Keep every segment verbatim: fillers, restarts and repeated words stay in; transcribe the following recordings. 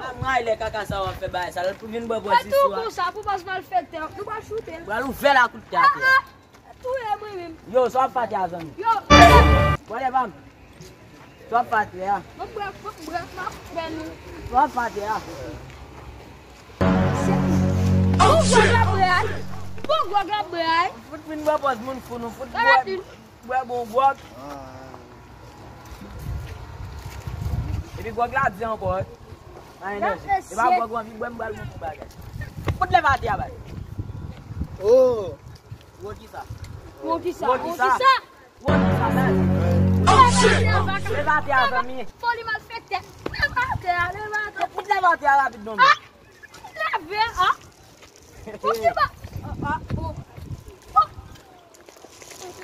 M rayi lè kaka sa w ap fè bagay sa. Lè pou vin bò bò si swa. Fè tou konsa pou baz malfektè. Nou pral choute l. Pral ouvè l ak kout tè atè. Touye mwen menm. Yo, sa w ap fè atè a, zanmi? Yo. Bwè lè pa m. Sa w ap fè atè a? Bon, brèf, bon, brèf, m ap fè nou. Sa w ap fè atè a? Bon, gwòg la bwè a. Bon, gwòg la bwè a. Fout vin bwè pòz moun fou, nou fout bwè, bwè bon gwòg. Epi gwòg la di ankò, wi. Anyen danje. E pa gwòg w anvi bwè, m pral montre w bagay. Fout lève atè a, bay. Oh. Gwo kisa? Gwo kisa? Gwo kisa? Gwo kisa, bay? Lève atè a, zanmi. Foli malfektè. Lève atè a, lève atè a. Fout lève atè a rapid, non, men. Lève, a. Ou ki ba. A, a, o. O.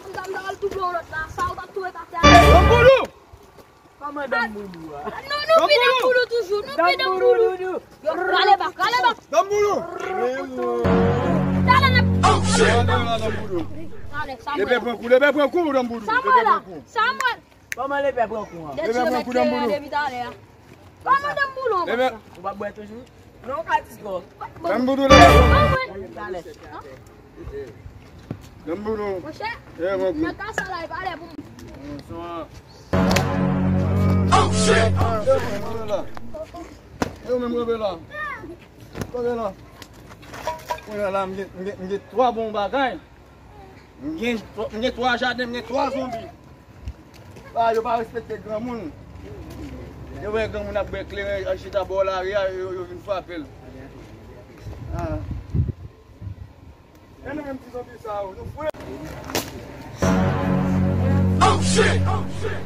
Ou ta al touye yon lòt la, sa ou t ap touye atè a. Danboulou! Kòman Danboulou a? Nou, nou pi Danboulou toujou, nou pi Danboulou. Yo, rale bak, rale bak. Danboulou! Talè n ap. Rale la, Danboulou. Talè, Samuel. Lepè pran kou, lepè pran kou, Danboulou. Samuel la, Samuel. Kòman lepè pran kou an? Lepè pran kou, Danboulou. Depi talè a. Kòman Danboulou an? Ou pa bwè toujou? Non, ou ka di kò. Danboulou, lepè pran kou. Talè. Danboulou. Monchè, lepè pran kou. Nan ka sa la, e pa lè pou mwen. Bonsoir. Oh, shit! Yo, menm kanpe la. Kanpe la. Kounye a la, m gen, m gen, m gen twa bon bagay. M gen twa, m gen twa jaden, m gen twa zonbi. Ah, yo pa respekte granmoun. Yo wè granmoun ap bwè kleren, ap chita bò lari a, yo, yo vin frape l. Ah. Men nou menm ti zonbi sa yo, nou fre. Oh, shit! Oh, shit!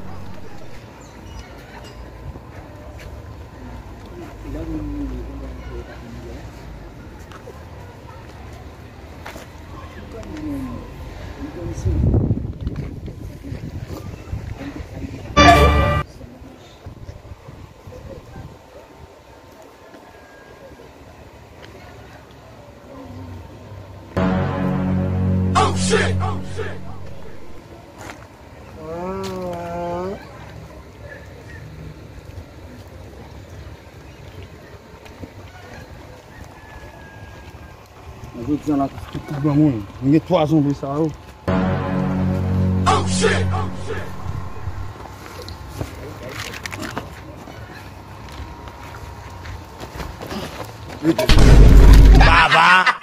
Oh, shit! Oh, shit! Jodi a la, tout granmoun, m gen twa zonbi sa yo. Oh, shit! Oh, shit! Baba!